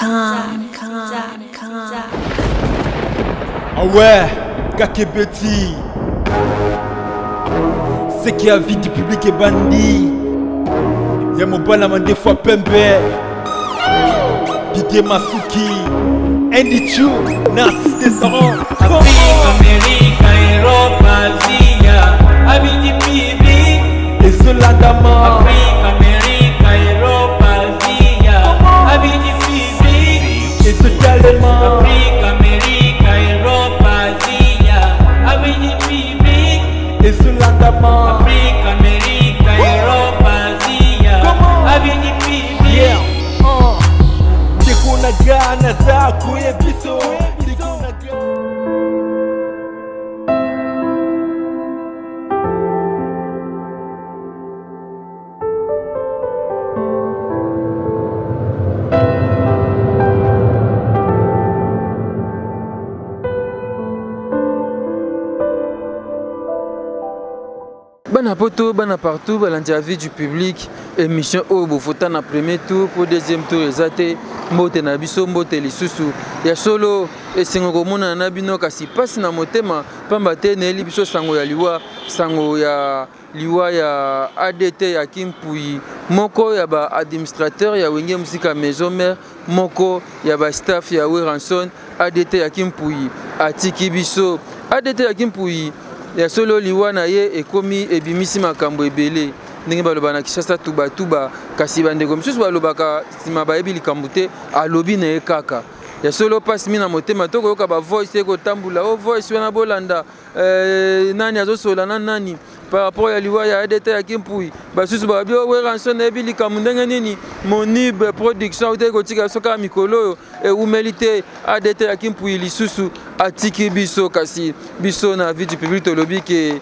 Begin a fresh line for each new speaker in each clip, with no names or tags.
com.
Ah ouais, Kakebeti. Ce qui a vie du public est bandit. Ya mobala mandefu pembe. Didier Masuki. Andy Chu. Narcisse Desserand.
Afrique, Amérique, Europe, Asia, Abidi Bibi.
Et Zolandama.
Afrique, Amérique, Europe, Asia, Abidi Bibi.
Et Totalement.
Afrique, Amérique, Europe, Asia, Abidi Bibi.
Et Zolandama.
Afrique, Amérique, Europe, Asia, Abidi Bibi.
Yeah. Ndeko na ga naza koyebiso. Ndeko na ga.
Bana poto, bana partout, balandi ya vie du public, émission oyo bofota na premier tour po deuxième tour eza te. Mbote na biso, mbote lisusu ya solo, esengo komonana na bino, kasi mpasi na motema pamba te nayeli biso sango ya liwa, sango ya liwa ya ADT ya Kimpuyi, moko ya ba administrateur ya Wenge Musica Maison Mère, moko ya ba staff ya Werrason. ADT ya Kimpuyi atiki biso. ADT ya Kimpuyi ya solo, liwa na ye ekomi ebimisi makambo ebele, ndenge baloba na Kinshasa tubatuba, kasi bandeko misusu balobaka nsima bayebi likambo te, alobi na ye kaka ya solo mpasi mi na motema. Tokoyoka ba voice ekotambula o voice wana, bolanda nani azosola na nani par rapport ya liwa ya ADT ya Kimpuyi. Basusu balobi o Werrason nayebi likambo ndenge nini Monib Production autaki kotika biso kaka mikolo oyo ewumeli te. ADT ya Kimpuyi lisusu atiki biso, kasi biso na vie du public tolobi ke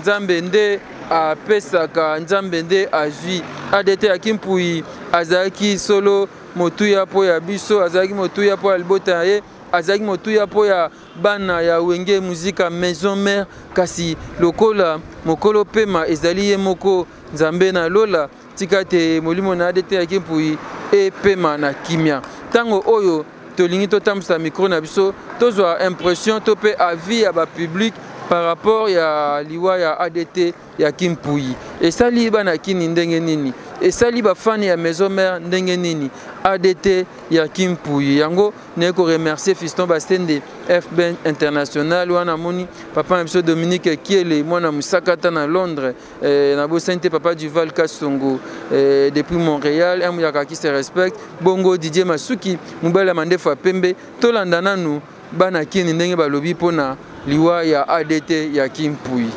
Nzambe nde apesaka, Nzambe nde azwi. ADT ya Kimpuyi azalaki solo motuya mpo ya biso, azalaki motuya mpo ya libota na ye, azalaki motuya mpo ya bana ya Wenge Musica Maison Mère, kasi lokola mokolo pema ezali ye moko Nzambe na lola, tika te molimo na ADT ya Kimpuyi epema na kimia. Ntango oyo tolingi totambwisa micro na biso, tozwa impression to mpe avis ya bapublic par rapport ya liwa ya ADT ya Kimpuyi. Esali bana kini ndenge nini? Esali bafani ya Maison Mère ndenge nini? ADT ya Kimpuyi yango naye koremercier Fiston Basende FB International wana, amoni papa na biso Dominique Kiele mwana Musakata na Londres, nabosani te papa Duval Kasongo depuis Montréal, un muyaka qui se respecte, bongo Didier Masuki mobali ya mandefu ya pembe. Tolanda nanu bana kini ndenge balobi mpona liwa ya ADT ya Kimpuyi.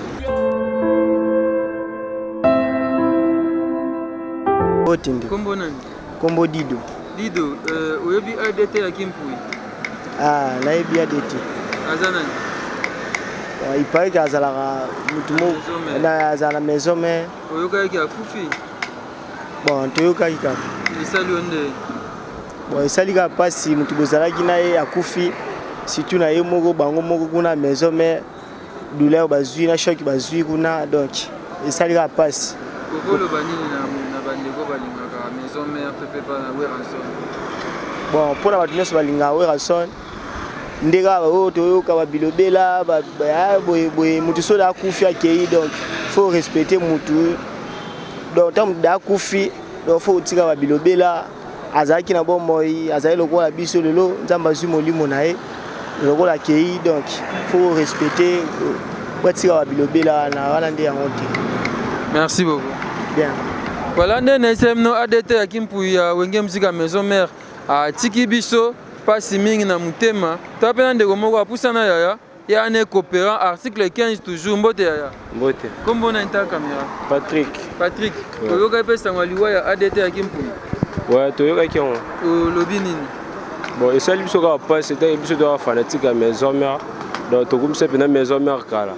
Mbote ndeko.
Kombo nani?
Kombo Dido.
Dido, oyebi ADT ya Kimpuyi?
Ah, nayebi ADT.
Aza nani?
Il paraît que azalaka mutu mo na azala na maison mais
oyokaki akufi?
Bon, toyokaki kaka.
Esali yo nde?
Bon, esali kaka mpasi, mutu bozalaki na ye akufi, surtout na ye moko, bango moko kuna maison mais douleur bazwi na choc bazwi kuna, donc esali kaka mpasi.
Okoloba nini na bandeko balingaka Maison Mère to mpe na Werrason?
Bon, mpona bato nyonso balingaka Werrason, nde kaka oyo toyoka babilobela boye boye, mutu soki akufi akei, donc faut respecter mutu. Donc ntango mutu akufi, donc faut kotika babilobela. Azalaki na bomoi, azali lokola biso, lelo Nzambe azwi molimo na ye, lokola akei, donc faut respecter, batika babilobela wana wana nde yango te.
Merci beaucoup.
Bien.
Voilà nde na esm no ADT ya Kimpuyi ya Wenge Musica Maison Mère atiki biso, mpasi mingi na motema. Toa mpe na ndeko moko apusana yaya ya ane coopérant article 15 toujours. Mbote yaya.
Mbote.
Kombo na inta caméra?
Patrick.
Patrick, toyokaki mpe sango ya liwa ya ADT ya Kimpuyi?
Ouais, toyokaki yango.
Olobi nini?
Bon, esali biso kaka mpasi, etaki biso toyaka fanatique ya Maison Mère, donc tokomisa mpena Maison Mère kala.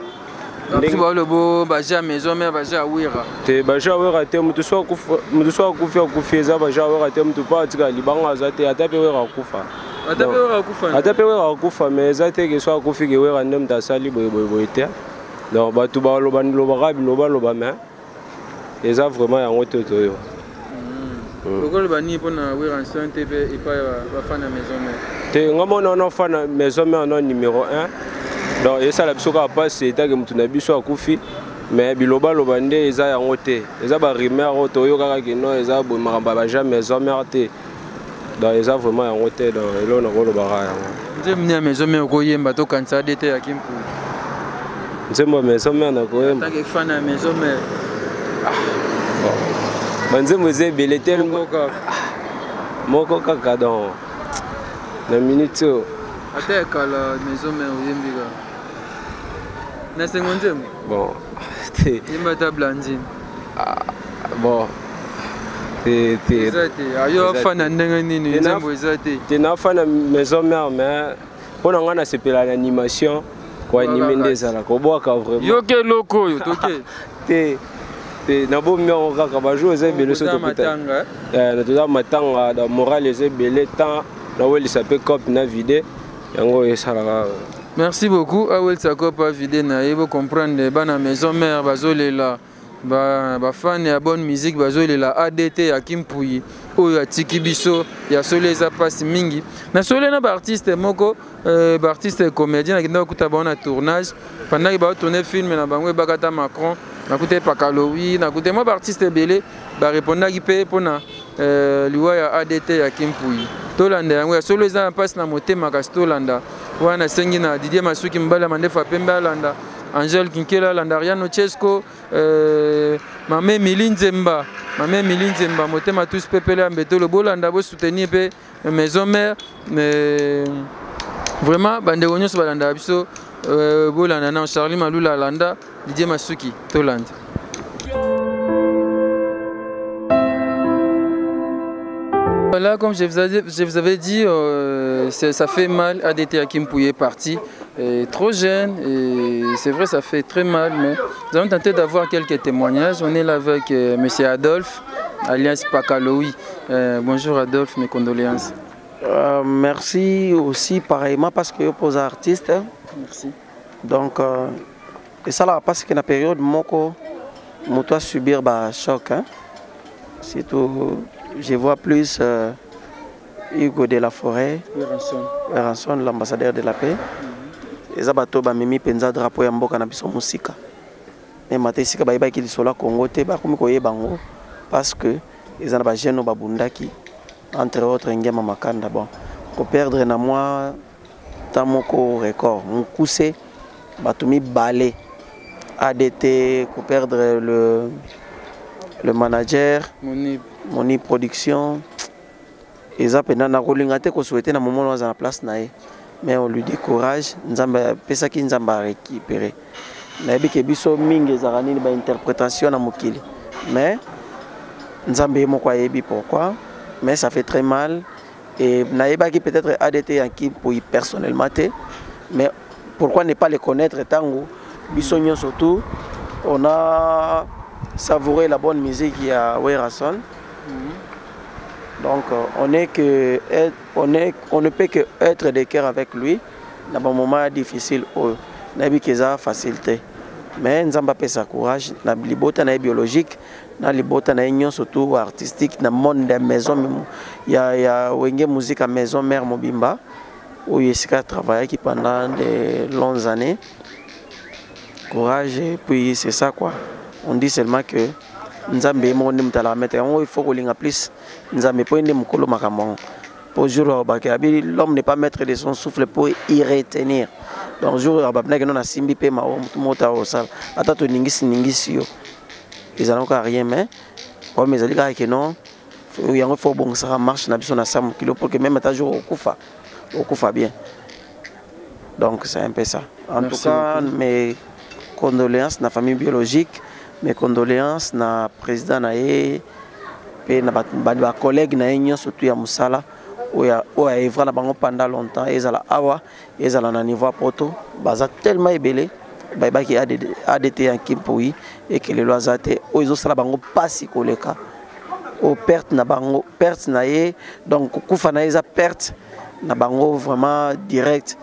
Biso balobo baja Maison Mère, baja Wera.
Te, baja Wera te. Motu so akufi, akufi, eza baja Wera te. Motu mpo atika libanga aza te, ata mpe Wera akufa.
Ata mpe Wera akufa.
Ata mpe Wera akufa, mais eza te ke so akufi ke Wera nde moto asali boye boye boye te. Donc bato baloba lobaka bilobaloba, mais eza vraiment yango te toyo.
Okoloba nini mpona Werrason te mpe epai ya bafan ya Maison Mère?
Te, nga mona wana fan ya Maison Mère na numéro 1, donc esala biso kaka mpasi etake motu na biso akufi, mais bilobaloba nde eza yango te, eza barumeur oyo toyokaka kino eza boye, makambo ya baja Maison Mère te. Donc eza vraiment yango te. Donc eloko nakolobaka yango.
Nzembo nini ya Maison Mère okoyemba tokanisa ADT ya Kimpu?
Nzembo ya Maison Mère nakoyemba?
Tant que fan ya Maison Mère.
Banzembo eza ebele te. Moko kaka, donc na minute oyo.
Ata ya kala, Maison Mère oyembi kaka na sengo nzembo.
Bon, te.
Yemba ata Blandine.
Bon, te, te.
Eza te. Ayo afan na ndenge nini? Nzembo eza te?
Te, nafa na Maison Mère, mais mpo na ngai nasepela na animation, koanime nde ezalaka obwaka vraiment.
Yoke eloko oyo toke.
Te, te, nabomi yango kaka. Bajour eza ebele so
matanga.
Toza matanga da moral eza ebele, temps nawelisa mpe cope na vide yango oyo esalaka.
Merci beaucoup. Awelisa cope avide na ye. Bocomprendre, bana Maison Mère bazolela, bafan ya bonne musique bazolela ADT ya Kimpuyi oyo atiki biso. Ya solo, eza mpasi mingi. Na solo na baartiste moko, baartiste comédien, nakenda kokuta bango na tournage pendant ke baotourne film na bango ebakata Macron. Nakuta Epakalowi, nakuta mwa baartiste ebele barépondaki mpe mpona liwa ya ADT ya Kimpuyi. Tolanda yango. Ya solo, eza na mpasi na motema, kasi tolanda wana. Nasengi na Didier Masuki, mobali ya mandefu ya pembe, alanda Angel Kinkela, alanda Ariano Chesco, mame Emili Nzemba, mame Emili Nzemba, motema tous pepele ya mbetolo. Bolanda, bosoutenir mpe Maison Mère. Mais vraiment, bandeko nyonso balandaka biso, bolanda na Charlie Malula, alanda Didier Masuki, tolanda. Voilà, comme je vous avais dit, ça fait mal. ADT Hakim Pouye est parti, et trop jeune, et c'est vrai, ça fait très mal, mais nous allons tenter d'avoir quelques témoignages. On est là avec monsieur Adolphe, alias Pakaloui. Bonjour Adolphe, mes condoléances.
Merci aussi pareillement parce que yo artiste.
Merci.
Donc, esalaka parce que na période moko moto asubir ba choc, hein? Surtout je vois plus Hugo de la Forêt, Werrason, l'ambassadeur de la paix. Eza bato bamemi mpenza drapeau ya mboka na biso mosika, même ata esika bayebaki lisolo ya Congo te, bakomi koyeba yango parce que eza na bajeune oyo babundaki, entre autres Ngema Makanda. Bon, koperdre na mwa temps moko record mokuse bato mibale, ADT, koperdre le manager.
Moni.
Moni Production, eza mpenza nakolinga te kosouhaiter na momo aza na place na ye, mais on lui dit courage. Nzambe apesaki, Nzambe arécupéré. Nayebi ke biso mingi ezalaka nini, bainterprétation na mokili, mais Nzambe ye moko ayebi pourquoi. Mais ça fait très mal. Et nayebaki peut-être ADT Yanki Mpoi personnellement te, mais pourquoi ne pas le connaître ntango biso nyonso tout on a savouré la bonne musique ya Werrason? Donc on ne peut que être de cœur avec lui na bamoment difficile oyo. Nayebi ke eza facile te, mais Nzambe apesa courage na libota na ye biologique, na libota na ye nyonso tout artistique, na monde ya maison ya Wenge Musique ya Maison Mère mobimba oyo esika travaillaki pendant de longues années. Courage. Et puis c'est ça quoi, on dit seulement que Nzambe ye moko nde moto alaka maître yango. Il faut kolinga plus Nzambe mpo ye nde mokolo makambo yango, po jour alobaki abi: "L'homme n'est pas maître de son souffle pour y retenir." Donc jour abapinaki no nasimbi mpe mawa, motu moko ta osala ata toningisi ningisi yo, ezala kaka rien. Mais problème ezali kaka ke non, yango faut obongisaka marche na biso na sa mokili pour que même ata jour okufa, okufa bien. Donc c'est un peu ça en
Merci
tout cas
beaucoup.
Mes condoléances na famille biologique, mes condoléances na président na ye mpe na bacollègue na ye nyonso tu ya mosala oyo aevra na bango pendant longtemps, ezala awa, ezala na niveau ya poto. Baza tellement ebele bayebaki ADT Yanki Mpoi ekelelo aza te, oyo ezosala bango mpasi koleka oyo perte na bango, perte na ye. Donc kokufa na ye eza perte na bango vraiment direct.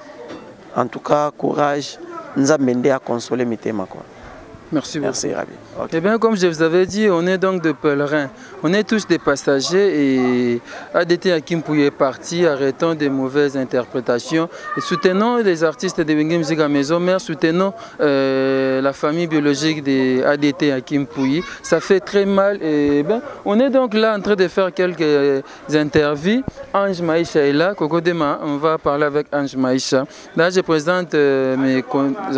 En tout cas courage, Nzambe nde akonsole mitema quoi.
Merci beaucoup.
Merci Rabi. Okay.
Eh bien, comme je vous avais dit, on est donc des pèlerins. On est tous des passagers et ADT Akim Pouye est parti, arrêtons des mauvaises interprétations et soutenons les artistes de Wenge Musique à Maison Mère, soutenons euh, la famille biologique de ADT Akim Pouye. Ça fait très mal et ben, on est donc là en train de faire quelques interviews. Ange Maïcha est là, Coco Dema, on va parler avec Ange Maïcha. Là, je présente euh, mes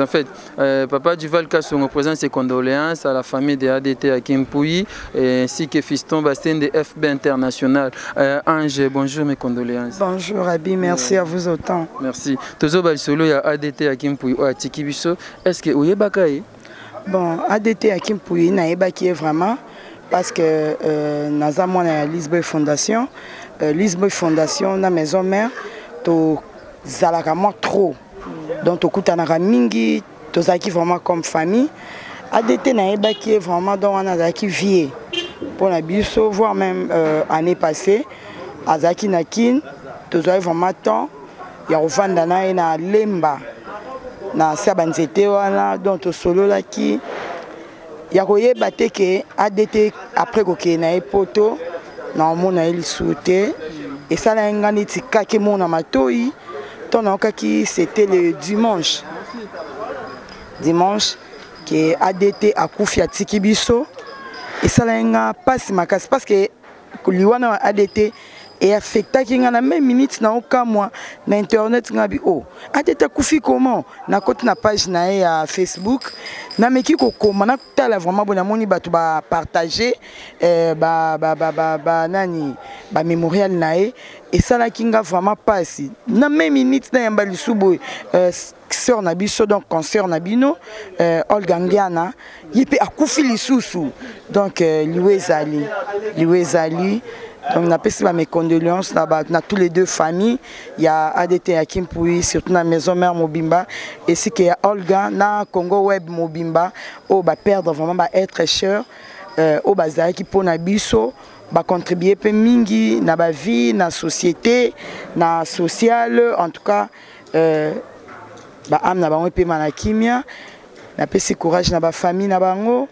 en fait, euh, Papa Duval Kassongo présente ses condoléances à la famille de ADT Akim Pouye ainsi que Fiston Bastien de FB International. Euh, Ange, bonjour, mes condoléances.
Bonjour Abi, merci à vous autant.
Merci. Tozo Balisolo, il y a ADT Akim Pouye, atiki biso. Est-ce que oyebaka ye?
Bon, ADT Akim Pouye, nayebaki ye vraiment parce que euh, naza mwana ya Lisboy Fondation. Euh, Lisboy Fondation na maison mère tozalaka mwa trop. Donc tokutanaka mingi, tozalaki vraiment comme famille. ADT nayebaki ye vraiment donc wana azalaki vie mpo na biso voire même euh, année passée azalaki na Kin, tozwaki vraiment temps ya kovanda na ye na Lemba na se ya banzete wana donc tosololaki ya koyeba te ke adt après kokende na ye poto na omona ye lisusu te esalaki nga neti kake moko na matoi to nayokaki c'était le dimanche dimanche ke adt akufi atiki biso esalaki nga mpasi makasi parce que liwa na adt eaffectaki nga na même minute na okamwa na internet nga bi oh adt akufi comment nakoti na page na ye ya facebook nameki kokoma natala vraiment boye namoni bato bapartage eh, ba, ba, ba, ba, ba, nani bamémorial na ye esalaki nga vraiment mpasi na même minute nayamba lisu boye euh, sœur na biso donc concert na bino euh, Olga Ngiana ye mpe akufi lisusu donc euh, liwa ezali liwa ezali donc napesi ba mes condoléances na, ba, na tous les deux familles ya ADT ya Kimpui surtout na maison mère mobimba ainsi que ya Olga na Congo Web mobimba oyo ba perdre vraiment ba être cher euh, oyo bazalaki mpo na biso bacontribue mpe mingi na bavie na société na sociale en tout cas euh, baame na bango epema na kimia napesi courage na bafamille na bango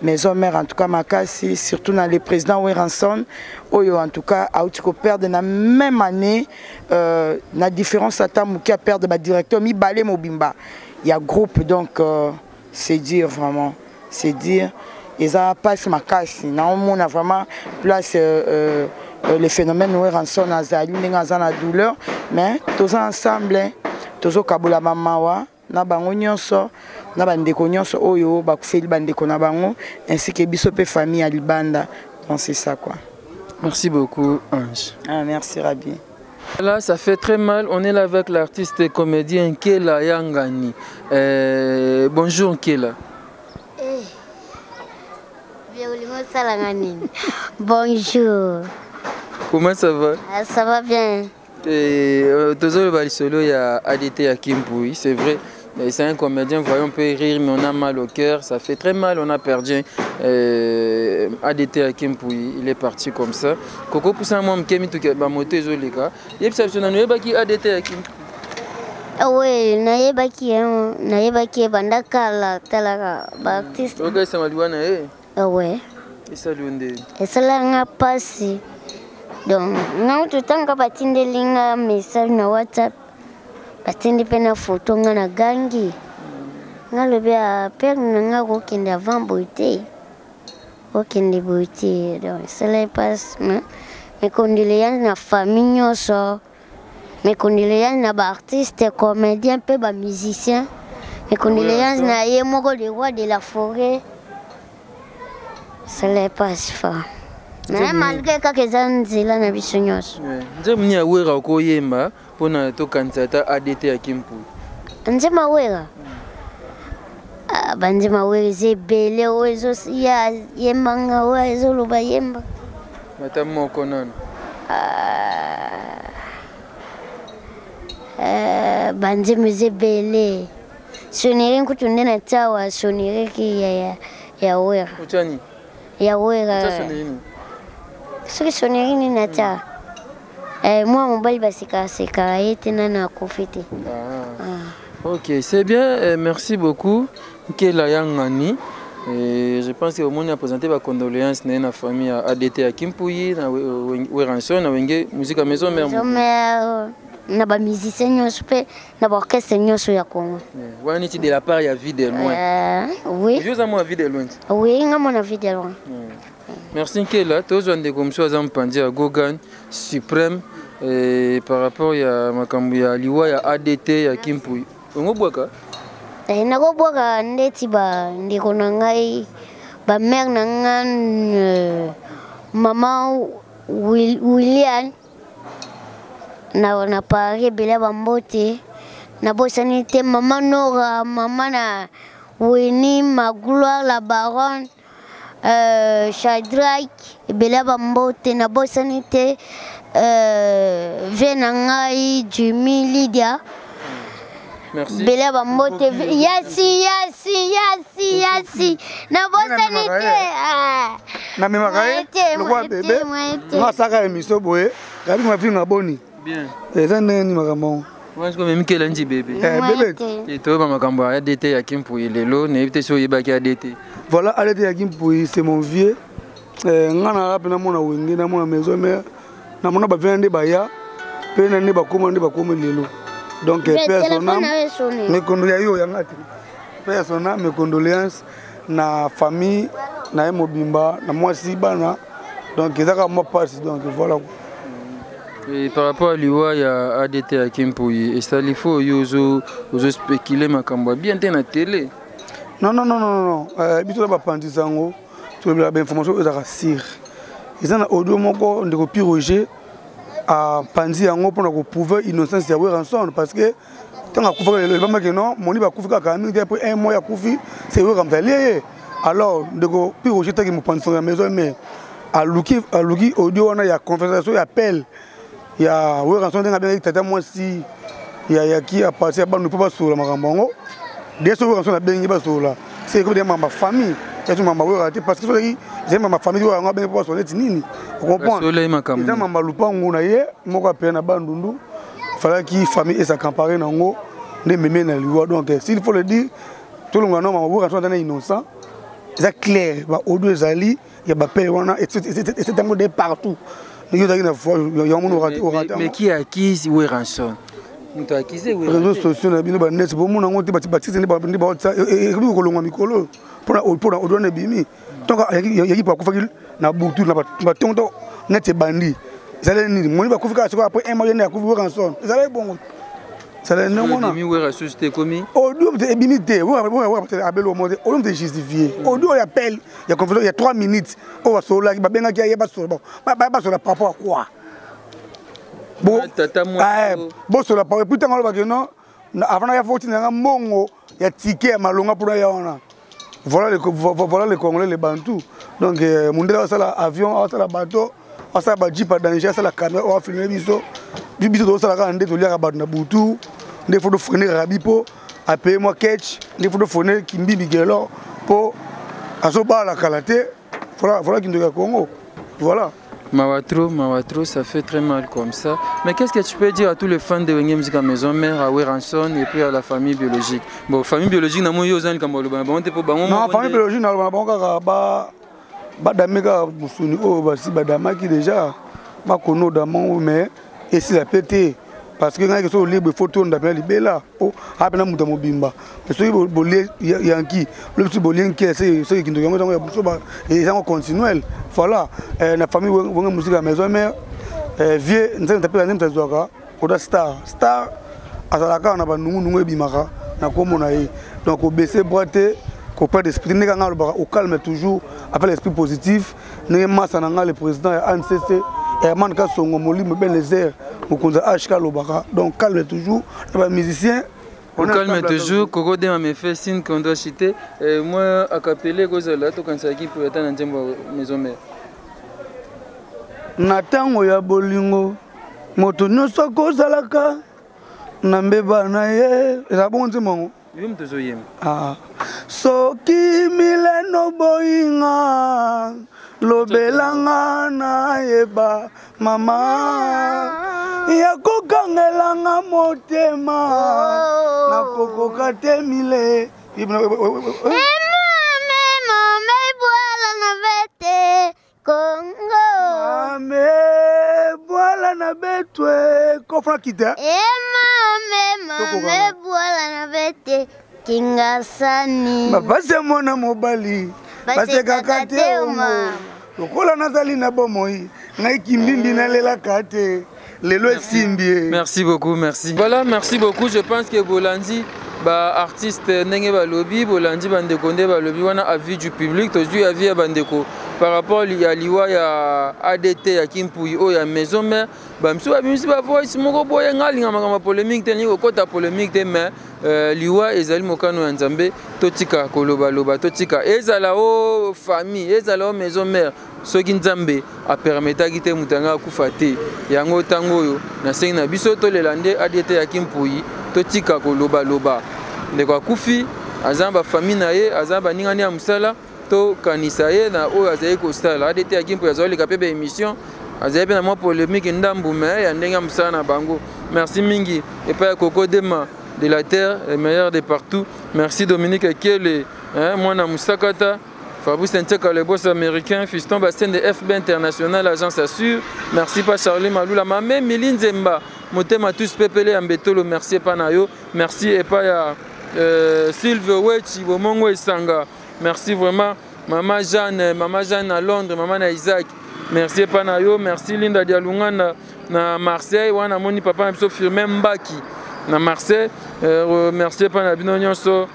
maison mère en tout cas makasi surtout na le président Werrason oyo en tout cas auti ko perdre na même année euh, na différence ata moke a perdre ba directeur mibale mobimba ya groupe donc euh, c'est dur vraiment c'est dur eza mpasi makasi naomona vraiment place euh, euh, euh, le phénomène Werrason azali ndenge aza na douleur mais toza ensemble tozokabola bamawa na bango nyonso na bandeko nyonso oyo bakufeli bandeko na bango ainsi que biso mpe famille ya libanda donc c'est ça quoi.
Merci beaucoup Ange.
Ah, merci Rabi.
Là, ça fait très mal. On est là avec l'artiste et comédien Nkela Yangani. Euh, bonjour Nkela.
Eh, bonjour.
Comment ça va?
Ah, ça va bien.
Et, euh, tozoloba lisolo ya ADT ya Kimpui, c'est vrai. C'est un comédien, voyons, on peut rire, mais on a mal au cœur, ça fait très mal, on a perdu euh, ADT ya Kimpui, il est parti comme ça. Koko poussa moi mkemi tuke ba moto ezoleka. Yebisa biso nanu yebaki ADT ya Kimpui.
Oui, nayebaki ye, nayebaki ye banda kala talaka ba artiste.
Okayisama liwa na ye?
Oui.
Esali yo nde?
Esalaka nga mpasi. Donc nga kutu ntango batindeli nga message na WhatsApp, batindi mpe na photo nga na gangi. Nga lobi ah, père na nga kokende avant boye te. Okende boye te. Donc esalaki mpasi. Mais mes condoléances na famille nyonso. Mes condoléances na ba artistes, comédiens mpe ba musiciens. Mes condoléances na ye moko le roi de la forêt. Esalaki mpasi fa. Mais malgré kaka eza nzela na biso nyonso.
Nzembo nini ya Wera okoyemba mpona tokanisa ata ADT ya Kimpui?
Nzembo ya Wera? Ah, banzembo ya Wera eza ebele oyo ezoyembanga oyo ezoloba yemba.
Ata moko nano.
Ah, euh, banzembo eza ebele. Sonnerie nkutu nde natia awa sonnerie ki ya, ya, ya Wera.
Otiani?
Ya Wera. Soki sonnerie nini natia? Eh, mwa mobali basekaseka ye te nano akufi te.
Ah. Ah. Ok, c'est bien, merci beaucoup. Nkela Yangani. Et je pense que au moins a présenté ma condoléance na la famille à ADT à Kimpuyi, na Werrason, na Wenge musique à maison mère.
Maison mère, na ba musicien nyonso pe na ba orchestre nyonso ya Congo.
Wana niti de la part ya vie de loin.
Oui.
Yo za moi vie de loin.
Oui, nga mona vie de loin.
Merci Nkela, tozwa ndeko mosusu aza mopanzi ya Gogan Suprême et par rapport ya makambo ya liwa ya ADT ya Kimpuyi. Ongo bwaka?
Nakobwaka ndeti ba ndeko na ngai, ba mère na nga, mama William na Paris ebele ba mbote. Nabosani te mama Nora, mama na Winnie, ma gloire la baronne, Shadrach ebele ba mbote. Nabosani te vie na ngai Jimmy Lydia.
Merci.
Bele ba mbote. Yasi, yasi, yasi, yasi. Nabosani te. Ah.
Na memaka ye,
Mwete,
lokola
mwete,
bebe.
mwete.
Nga asaka émission boye, Gabi Mavinga boni.
Bien.
Eza ndenge nini makambo yango?
Wana sikoyo omemi Nkela nti bebe.
Bebe.
E toyeba makambo ya ADT ya Kimpuyi lelo, nayebi te soki oyebaki ADT.
Voilà, ADT ya Kimpuyi, c'est mon vieux. Nga na rape, namona Wenge, namona maison mère, namona ba vieux nde baya, pe na nde bakoma, nde bakoma lelo. Donc,
Mais
paix à son
téléphone
âme.
avait sonné.
Mes condoléances, yo, yanga te. Paix à son âme, mes condoléances na famille, na ye mobimba, na mwasi bana. Donc, ezaka mwa passe, donc voilà.
Et par rapport à liwa ya ADT ya Kimpuyi, esali fo yo ozo spéculer makambo ya bien te na télé.
Non, non, non, non, non. Biso na bapandisa yango, tolobela ba information oyo ezalaka sûre. Eza na audio moko ndeko Pi Roger apandi yango mpona koprouver innocence ya Werrason, parce que ntango akufaka lelo, ebamaki non, moni bakufi kaka mingi te, après un mois akufi, c'est Werra moto alie ye. Alors ndeko Pi Roger taki mopanzi ya maison mère, aluki audio wana ya conversation ya appel ya Werrason, ndenge abengaki tata mwasi ya yaki a partir ya bandu mpo basola makambo yango. Dès soki Werrason abengi basola, c'est comme des mamba famille, ya tu mamba Werra te, parce que soki ezali mamba famille, Werra yango abengi mpo basola neti nini, ocomprendre?
Basola ye makambo.
Eza mamba lupango na ye moko apeye na Bandundu, falaki famille es'accaparer nango nde meme na liwa. Donc s'il faut le dire, tolonga no mamba Werra aza na innocent, eza clair, ba audio ezali ya bapele wana, et c'est yango de partout. Ndenge ozalaki na foi, yango mona orate
Mais
yango.
qui accuse Werrason? Moto accuse Werrason.
Réseaux sociaux na bino baneti bomona yango te, batise nde baotisa ekomi kolongwa mikolo mpona audio wana ebimi. Donc yaki po akufaki na butu na batongo to neti ebandi, ezalaki nini, moni bakufi kaka sikoyo après un mois ye nde akufi Werrason, ezalaki bongo, ezalaki ndenge wana.
Ebimi Werra susu te, ekomi.
Audio te ebimi te, Werra te abeli omo te, audio te justifié, audio oyo appel ya conférence ya 3 minutes oyo basololaki, babengaki ye basola, bon, basola par rapport à quoi? Bo,
Tata mwa
bosola par, et puis ntango alobaki non, avant naya fo otinda nga mbongo ya ticket ya malonga mpona ya wana. Voilà les Congolais, les Bantous. Donc, mundele asala avion, asala bateau, asala ba jeep à danger, asala caméra, oyo afilme biso. Biso tozosala kaka nde toliaka bato na butu, nde faut tofreiner Rabi po apaye mwa ketch, nde faut tofreiner Kimbimbi Gelo po azobala kala te. Voilà, voilà kindoki ya Congo. Voilà.
Mawa trop, mawa trop, ça fait très mal comme ça. Mais qu'est-ce que tu peux dire à tous les fans de Wenge Musica Maison Mère, à Werrason et puis à la famille biologique? Bon, famille biologique, na moi yo zani kambo loba, bon te po bango
Non,
moko
famille
nde-
biologique na loba bango kaka ba badame kaka mosuni oyo basi badamaki déjà, bakono dama oyo, mais esila pe te, parce que ngai soki olibre, faut tonda mpe libela po ape na moto ya mobimba. Mais soki bolie yanki lobi, soki bolie nke, soki kindoki yango ezango ya biso, ezango continuel. Voilà, na famille Wenge Musica ya Maison Mère, vieux Nzambe tapela nde moto azwaka oda star. Star azalaka kaka na banungunungu ebimaka na kombo na ye. Donc kobaisser bras te, koperdre esprit, ndenge nga alobaka, au calme toujours, avec l'esprit positif, ndenge masa na nga le président ya ANCC Herman Kasongo Molimo Benezer mokonzi ya HK alobaka. Donc calme toujours na bamusicien.
Au calme toujours, Coco Dema me fait signe qu'on doit citer. Moi, a capellé, Gozala, to kansaki pour être dans maison mère.
Na ntango ya bolingo, moto nyonso akozalaka na mbeba na ye, ezala bongo nzembo yango.
Yo moto ozoyemba.
Ah. Soki mileno boyinga, lobelanga nayeba mama. Ya kokangelanga motema.
Oh.
Nakokoka te mile.
Emame mame bwala na bete Congo.
Mame bwala na betwe kofra kita.
Emame mame bwala na bete Kingasani.
Bapasi ya mwana mobali basekaka te omo lokola nazali na bomoi ngai kimbimbi nalelaka te lelo esimbi ye.
Merci beaucoup, merci. Voilà, merci beaucoup. Je pense que Bolandi, ba artiste ndenge balobi, Bolandi bandeko nde balobi wana avis du public, tozwi avis ya bandeko par rapport ya liwa ya ADT ya Kimpuyi oyo ya Maison Mère, ba misusu babimisi ba voice moko boye nga alinga makambo ya polémique te, nalingi kokota polémique te, mais liwa ezali mokano ya Nzambe, totika kolobaloba, totika ezala o famille, ezala o Maison Mère. Soki Nzambe apermetaki te moto yango akufa te, yango ntango oyo nasengi na biso tolela nde ADT ya Kimpuyi, totika kolobaloba. Ndeko akufi, aza na bafamille na ye, aza na baningani ya mosala, tokanisa ye na oyo azali kosala. ADT ya Kimpuyi azali koleka mpe ba émission, azali mpe na mwa polémique ndambu, mais ya ndenge ya mosala na bango. Merci mingi epai ya Coco Dema de la terre, le meilleur de partout. Merci Dominique Ekele, hein, mwana Musakata. Fabrice Nteka, le boss américain, Fiston Bastien de FB International, agence assure. Merci pas Charlie Malula, Mame Mili Nzemba, Motema tous Pepele Ambetolo, merci Panayo. Merci et pas ya Sylve Wechi, Bomongo Esanga. Merci vraiment Maman Jeanne, Maman Jeanne à Londres, Maman Isaac. Merci Panayo, merci Linda Dialungana na Marseille, wana moni papa biso Firmin Mbaki na Marseille. Merci pana bino nyonso.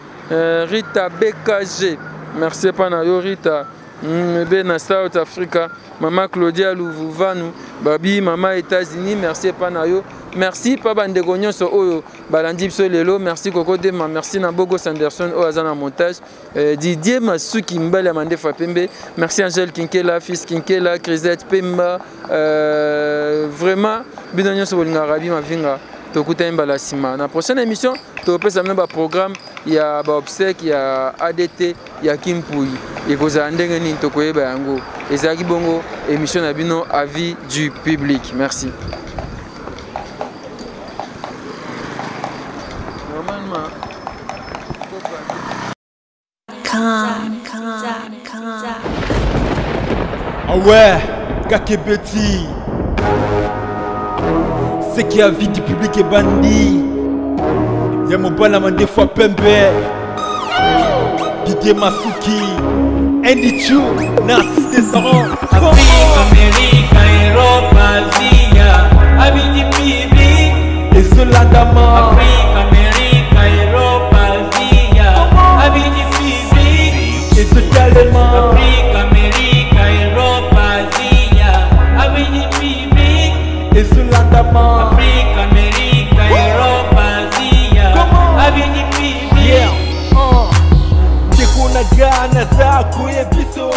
Rita BKG, merci pana yo Rita. Be na South Africa, Mama Claudia Luvuvanu, Babi Mama États-Unis, merci pana yo. Merci pa bandeko nyonso oyo balandi biso lelo. Merci Coco Dema, merci na Bogo Sanderson oyo aza na montage. Didier Masuki Mbala Mandefa Pembe, merci Angèle Kinkela, Fils Kinkela, Crisette Pemba. Vraiment bino nyonso bolingaka Rabi Mavinga, tokutani mbala nsima na prochaine émission. Topesa bino ba programme ya ba obsèque ya ADT ya Kimpuyi ekozala ndenge nini, tokoyeba yango. Ezalaki bongo émission na bino avis du public. Merci. Normalement,
Ah ouais, Kakebeti. Ce qui a vie du public est bandit. Ya mobala mandefa pembe. Didier Masuki, Andy Chu, Narcisse Desarons.
Afrique, Amérique, Europe, Asie, avis du public.
Ezolandama.
Afrique, Amérique, Europe, Asie, avis du public.
Ezotalema.
Afrique, Amérique, Europe, Asie, avis du public.
Ezolandama.
Afrique, Amérique, Europe, Asie, avis du public.
Yeah. Ndeko na nga naza koyebiso.